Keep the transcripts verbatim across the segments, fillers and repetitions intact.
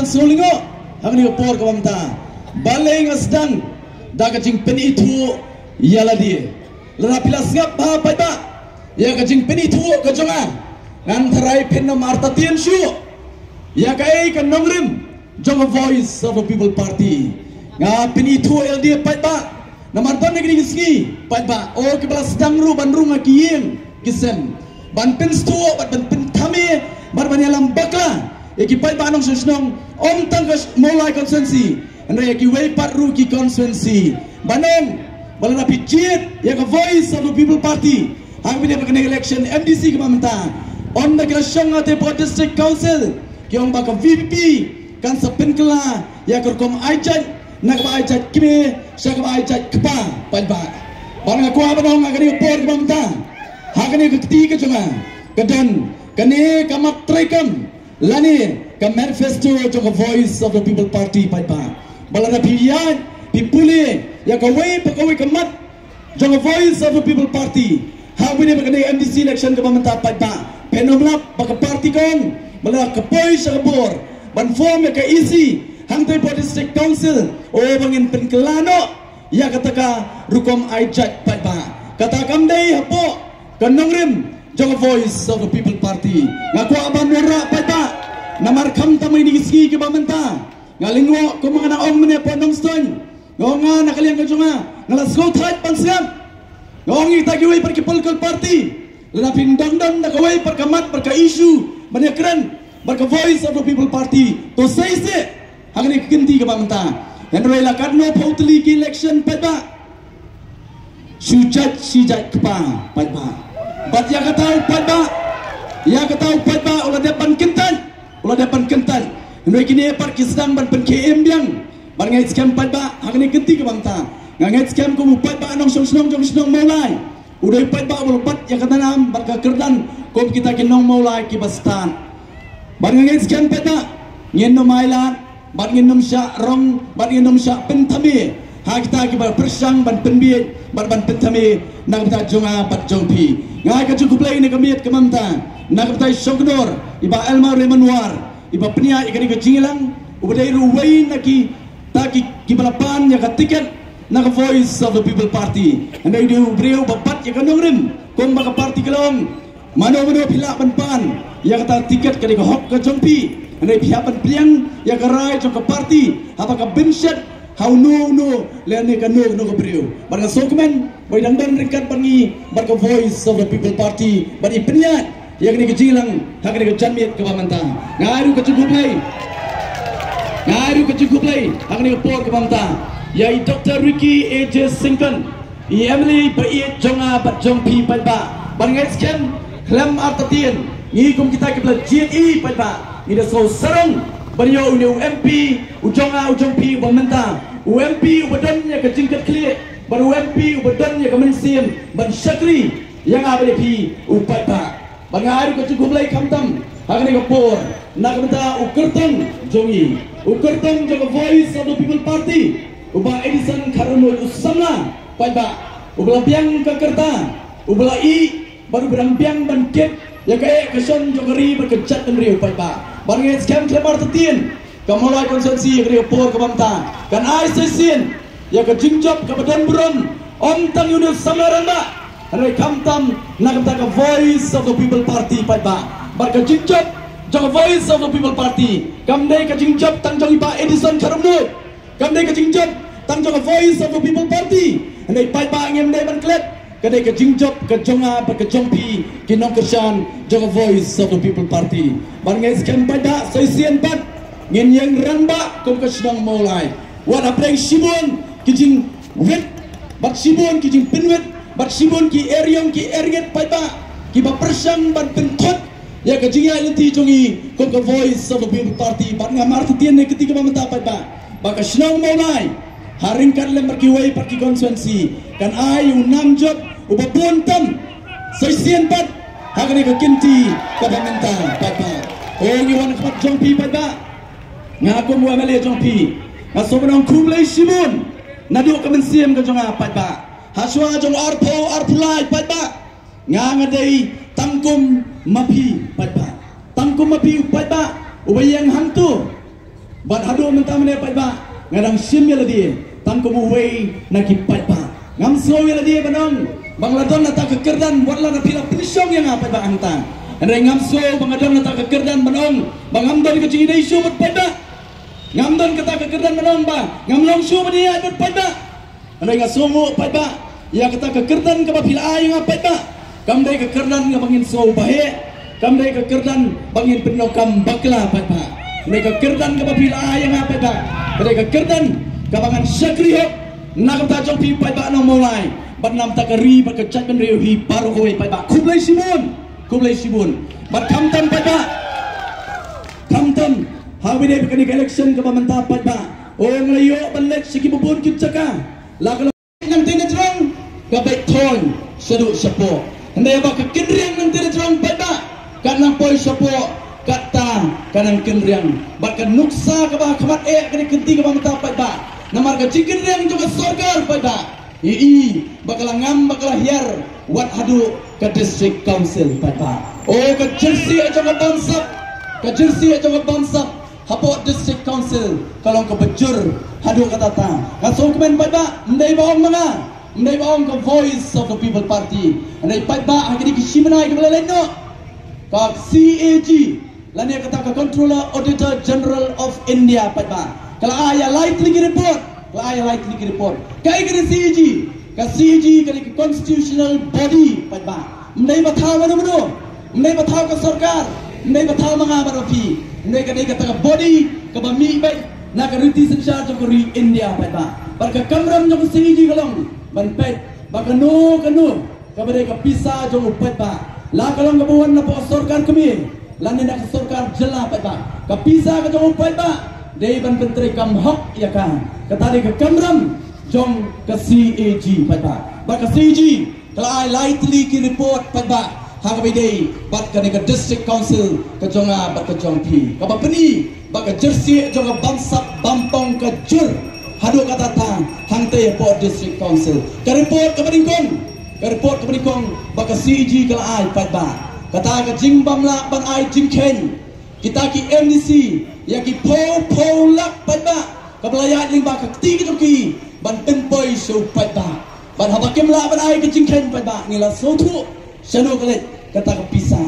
Sngewlyngngoh ha kane ka por kaba mynta. Balei nga sdang da ka jingpynithuh ïa lade. Lada phi la sngap bha paidbah ïa ka jingpynithuh ka jong nga, ngan tharai phin ym artatien shuh ïa kaei ka nongrim jong ka Voice of the People Party. Nga pynithuh ïa lade paidbah namar don ha kine ki sngi paidbah, o kiba la sdang ruh ban rung ha ki ïing ki sem ban pynstad bad ban pynthame bad ban ïalam bakla ïa ki paidbah nongshong shnong, ym tang ka Mawlai constituency hynrei ïa kiwei pat ruh ki constituency. Ban ong ba lada phi jied ïa ka Voice of the People Party ha kane ka election M D C kaba mynta, ynda ki la shong hangtei hapoh District Council ki ong ba ka V P P kan sa pynkylla ïa ka rukom ai jait na kaba ai jait kmie sha kaba ai jait kpa paidbah. Bad nga kwah ban ong ha kane ka por kaba mynta, ha kane ka kti ka jong nga ka don kane ka mat treikam lane ka manifesto jong ka Voice of the People Party paidbah. Ba lada phi ïaid phi pule ïa kawei pa kawei ka mat jong ka Voice of the People Party ha kane ka M D C election kaba mynta paidbah, phin ym lap ba ka party ka ong ba lada ka poi sha ka bor ban form ïa ka E C hangtei hapoh District Council, o ba ngin pynkylla noh ïa kata ka rukom ai jait paidbah. Kata kam dei hapoh ka nongrim jong ka Voice of the People Party. Nga kwah ban wanrah paidbah namar khamtam ha kine ki sngi kiba mynta, nga lyngngoh kumba nga nang ong mynne hapoh Nongstoiñ, nga ong nga na ka liang ka jong nga nga la sngewthuh ban sngap. Nga ong ïa kita kiwei pat ki political party, lada phin dang don da kawei pat ka mat bad ka issue ban ïakren bad ka Voice of the People Party, to sei seh ha kane ka kynti kaba mynta. Hynrei la katno phew tylli ki election paidbah, shu jait shi jait kpa paidbah. Bad ïa kata u paidbah, ïa kata u paidbah u la dep ban kyntait, u la dep ban kyntait. Hynrei kine pat ki sdang ban pynkhie im biang. Bad nga ngeit skhem paidbah ha kane ka kynti kaba mynta, nga ngeit skhem kum u paidbah nongshong shnong jong shnong Mawlai, u dei u paidbah uba la bat ïa ka dang nam bad ka kyrdan kum kita ki nong Mawlai kiba stad. Bad nga ngeit skhem paidbah, ngin ym ailad bad ngin ym shah rong bad ngin ym shah pynthame ha kita kiba pyrshang ban pynbieit bad ban pynthame na ka bynta jong nga bad jong phi. Nga ai ka jingkhublei na ka miet ka mynta na ka bynta i Shongknor i Bah Elmar Raymond War, iba pynïaid ïa kane ka jingïalang, uba dei ruh uwei na kita ki, kiba la pan ïa ka tiket na ka Voice of the People Party. Hynrei u dei u briew uba bat ïa ka nongrim kumba ka party ka long. Mano mano phi lah ban pan ïa kata tiket, ka dei ka hok ka jong phi. Hynrei phi hap ban pdiang ïa ka rai jong ka party, haba ka bynshet ha uno uno lane kano kano ka briew. Bad nga sngewkmen ba i dang don ryngkat bad ngi bad ka Voice of the People Party bad i pynïaid ïa kane ka jingïalang ha kane ka janmiet kaba mynta. Nga ai ruh ka jingkhublei, nga ai ruh ka jingkhublei ha kane ka por kaba mynta ïa i Doctor Ricky A J Syngkon, i M L A ba ïeit jong nga bad jong phi paidbah. Bad nga ngeit skhem khlem artatien ngi kum kita kiba la jied ïa i paidbah, ngi da sngew sarong ban ïoh une u M P u jong nga u jong phi uba mynta, u M P uba don ïa ka jingkitkhlieh bad u M P uba don ïa ka mynsiem ban shakri ïa nga bad ïa phi u paidbah. Bad nga ai ruh ka jingkhublei khamtam ha kane ka por na ka bynta u kyrtong jong ngi, u kyrtong jong ka Voice of the People Party, u Bah Edison Kharnod u samla paidbah, uba la biang ka kyrta, uba la ïeh bad uba dang biang ban kit ïa ka eh ka shon jong ka ri bad ka jaitbynriew paidbah. Bad nga ngeit skhem khlem artatien ka Mawlai constituency ha kane ka por kaba mynta kan ai sa shisien ïa ka jingjop kaba don burom, ym tang ïa une u samla rangbah, hynrei khamtam na ka bynta ka Voice of the People Party paidbah. Bad ka jingjop jong ka Voice of the People Party kam dei ka jingjop tang jong i Bah Edison Kharnod, kam dei ka jingjop tang jong ka Voice of the People Party. Hynrei paidbah, ngim dei ban klet, ka dei ka jingjop ka jong nga bad ka jong phi ki nongkyrshan jong ka Voice of the People Party. Bad nga ngeit skhem paidbah, sa shisien pat ngin ïeng rangbah kum ka shnong Mawlai. Wat hapdeng shibun ki jingwit bad shibun ki jingpynwit bad shibun ki eriong ki erngit paidbah kiba pyrshang ban pynthut ïa ka jingïaid lynti jong ngi kum ka Voice of the People Party. Bad ngam artatien ha kane ka kti kaba mynta paidbah ba ka shnong Mawlai ha ryngkat lem bad kiwei pat ki constituency kan ai u nam jop uba bun tam sa shisien pat ha kane ka kti kaba mynta paidbah. O ngi wan ha khmat jong phi paidbah, nga kum u M L A jong phi nga sngewbha ban ong khublei shibun naduh ka mynsiem ka jong nga paidbah. Hashwa jong arphew arphew lai paidbah, nga nga dei tang kum ma phi paidbah, tang kum ma phi u paidbah uba ïeng hangto Bad haduh mynta mynne paidbah, nga dang shim ïa lade tang kum uwei na ki paidbah. Ngam sngew ïa lade ban ong ba nga la don na kata ka kyrdan wat la da phi la pynshong ïa nga paidbah hangta. Hynrei ngam sngew ba nga don na kata ka kyrdan ban ong ba ngam don ka jingïadei shuh bad paidbah. Ngam don kata ka kyrdan ban ong ba ngam long shuh ban ïaid bad paidbah. Hynrei nga sngewnguh paidbah ïa kata ka kyrdan kaba phi la ai ïa nga paidbah. Kam dei ka kyrdan kaba ngin sngew baheh, kam dei ka kyrdan ba ngin pyndonkam bakla paidbah. Hynrei ka kyrdan kaba phi la ai ïa nga paidbah ka dei ka kyrdan kaba ngan shakri hok na ka bynta jong phi paidbah nong Mawlai, bad na ka bynta ka ri bad ka jaitbynriew hi baroh kawei paidbah. Khublei shibun, khublei shibun. Bad khamtam paidbah, khamtam ha kaba ïadei bad kane ka election kaba mynta paidbah, o nga la ïoh ban leit sha kiba bun ki jaka. La ka long nangtei na jrong ka beit thon shaduh shapoh. Hynrei ba ka kynriang nangtei na jrong paidbah ka nang poi shapoh, kata ka nang kynriang. Bad ka nuksa kaba ha khmat eh kane ka kynti kaba mynta paidbah, namar ka jingkynriang jong ka sorkar paidbah, i i ba ka la ngam ba ka la hiar wat haduh ka district council paidbah. O ka jersey jong ka bamsap, ka jersey jong ka bamsap hapoh district council ka long kaba jur haduh katta. Nga sngewkmen paidbah, ym dei ba ong ma nga, ym dei ba ong ka Voice of the People Party, hynrei paidbah ha kine ki shi bnai kiba la leit noh ka C A G lane kata ka Controller Auditor General of India paidbah ka la ai ïa lai tylli ki report, ka la ai ïa lai tylli ki report. Kaei kane C A G? Ka C A G kane ka constitutional body paidbah. Ym dei ba thaw mano mano, ym dei ba thaw ka sorkar, ym dei ba thaw ma nga bad ma phi. Ym dei, ka dei kata ka body kaba mih beit na ka riti synshar jong ka ri India paidbah. Bad ka kamram jong ka C A G ka long ban peit ba kano kano kaba dei ka pisa jong u paidbah, la ka long kaba wan na ka sorkar kmie lane na ka sorkar jylla paidbah, ka pisa ka jong u paidbah dei ban pyntreikam hok ïa ka. Kata dei ka kamram jong ka C A G paidbah. Bad ka C A G ka la ai lai tylli ki report paidbah ha kaba ïadei bad kane ka district council ka jong nga bad ka jong phi, kaba pyni ba ka jersey jong ka bamsap bampong ka jur haduh katta hangtei hapoh district council. Ka report kaba nyngkong, ka report kaba nyngkong ba ka C A G ka la ai paidbah, kata ka jingbym lah ban ai jingkheiñ kita ki M D C ïa ki phew phew lak paidbah, kaba la ïaid lyngba ka kti ka jong ki ban pynpoi sha u paidbah. Bad haba kim lah ban ai ka jingkheiñ paidbah, ngi la sngewthuh shano ka leit kata ka pisa.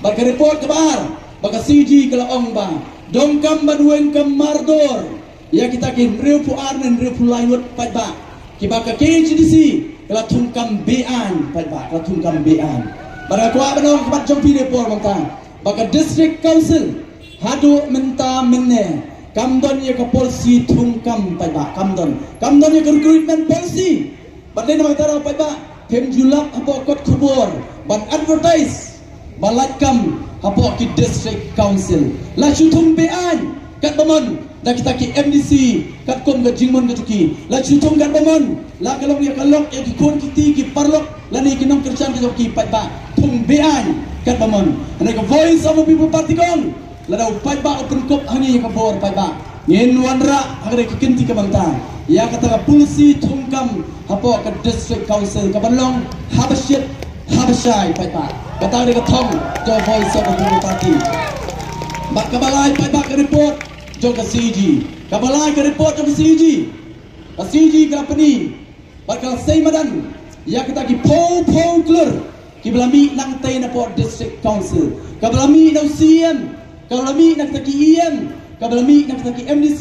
Bad ka report kaba ar ba ka C A G ka la ong ba donkam ban weng ka mardor ïa kita ki hynriewphew ar ne hynriewphew lai ngut paidbah kiba ka K H A D C ka la thungkam beaiñ paidbah, ka la thungkam beaiñ. Bad nga kwah ban ong ha khmat jong phi ha kane ka por mynta ba ka district council haduh mynta mynne kam don ïa ka policy thungkam paidbah, kam don, kam don ïa ka recruitment policy. Bad lei namar kata ruh paidbah, phim ju lap hapoh kot khubor ban advertise ba lait kam hapoh ki district council. La shu thung beaiñ katba mon da kita ki M D C katkum ka jingmon ka jong ki. La shu thung katba mon, la ka long ïa ka lok ïa ki khun ki kti ki paralok lane ki nongkyrshan ka jong ki paidbah, thung beaiñ katba mon. Hynrei ka Voice of the People Party ka ong, lada u paidbah u pynkup ha ngi ïa ka bor paidbah, ngin wanrah ha kane ka kynti ka mynta ïa kata ka policy thungkam hapoh ka district council kaban long haba shit haba shai paidbah. Kata ka dei ka thong jong ka Voice of the People Party. Bad kaba lai paidbah, ka report jong ka C A G, kaba lai ka report jong ka C A G, ka C A G ka la pyni bad ka la sei madan ïa kita ki phew phew klur kiba la mih nangtei napoh district council, kaba la mih na u C E M, kaba la mih na kita ki E M, kaba la mih na kita ki M D C,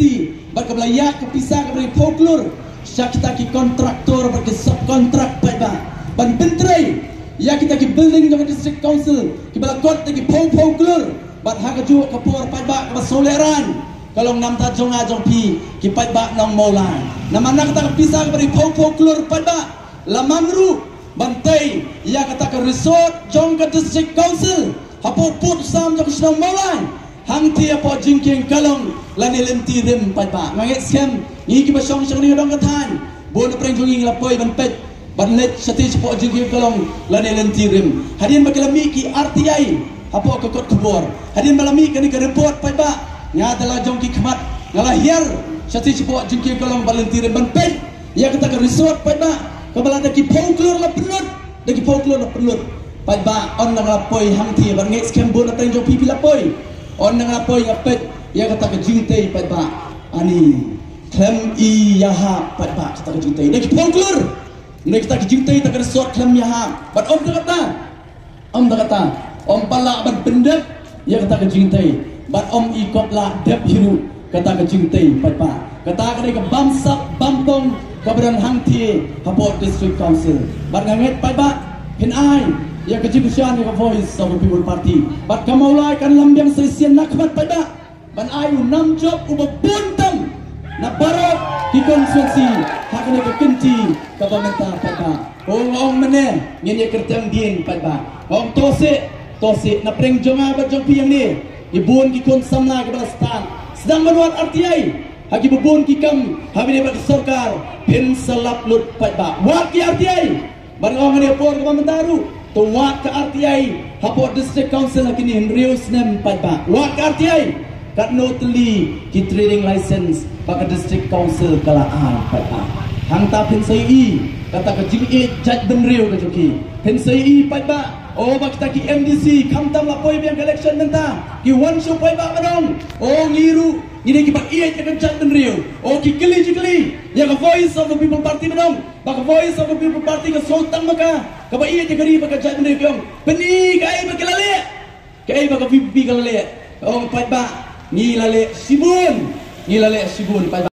bad kaba la ïaid ka pisa kaba dei phew klur sha kita ki contractor bad ki subcontract paidbah ban pyntrei ïa kita ki building jong ka district council kiba la kot da ki phew phew klur. Bad ha kajuh ka por paidbah, kaba sngewlehrain ka long namar jong nga jong phi ki paidbah nong Mawlai, namar na kata ka pisa kaba dei phew phew klur paidbah, la man ruh ban tei ïa kata ka resort jong ka district council hapoh pud sam jong ka shnong Mawlai, hangtei hapoh jingkieng kalong lane lynti rim paidbah. Nga ngeit skhem ngi kiba shong sha kane ka dong ka thaiñ, bun na pdeng jong ngi ngi la poi ban peit, ban leit shatei shapoh jingkieng kalong lane lynti rim. Hadien ba ki la mih ki R T I hapoh ka kot khubor, hadien ba la mih kane ka report paidbah, nga da la jong ki khmat nga la hiar shatei shapoh jingkieng kalong bad lynti rim ban peit ïa kata ka resort paidbah, kaba la da ki phew klur la pynlut, da ki phew klur la pynlut. Paidbah, ynda nga la poi hangtei, bad ngeit skhem bun na pdeng jong phi phi la poi, ynda nga la poi nga peit Ïa kata ka jingtei paidbah, ani khlem i ïahap paidbah kata ka jingtei. Da ki pholklur, ne kata ka jingtei ta ka resort khlem ïahap. Bad ym da kata, ym da kata, ym pat lah ban pyndep ïa kata ka jingtei. Bad ym i kot lah dep hi ruh kata ka jingtei paidbah. Kata ka dei ka bamsap bampong kaba don hangthie hapoh District Council. Bad nga ngeit paidbah, phin ai ïa ka jingkyrshan ïa ka Voice of the People Party. Bad ka Mawlai kan lam biang sa shisien na khmat paidbah ban ai u nam jop uba bun tam na baroh ki constituency ha kane ka kynti kaba mynta paidbah. Ong ong mynne ngin ïa kyrteng dien paidbah. Ong to seh, to seh, na pdeng jong nga bad jong phi hangne, ki bun ki khun samla kiba la stad. Sdang ban wad R T I ha kiba bun ki kam ha kane bad ka sorkar, phin sa lap lut paidbah. Wad ki R T I. Bad nga ong ha kane ka por kaba mynta ruh, to wad ka R T I hapoh District Council ha kine hynriew snem paidbah. Wad ka R T I. Katno tylli ki trading license ba ka District Council ka la ai paidbah. Hangta phin sa ïohi kata ka jingïeit jaitbynriew ka jong ki. Phin sa ïohi paidbah, o, ba kita ki M D C, khamtam la poi biang ka election mynta, ki wan shuh paidbah ban ong, o, ngi ruh ngi dei kiba ïeit ïa ka jaitbynriew. O, ki kylli jingkylli ïa ka Voice of the People Party ban ong ba ka Voice of the People Party ka sngewtang ma ka kaba ïeit ïa ka ri bad ka jaitbynriew. Ki ong, pyni kaei ba ki la leh, kaei ba ka V P P ka la leh. Ong paidbah, ngi la leh shibun, ngi la leh shibun paidbah.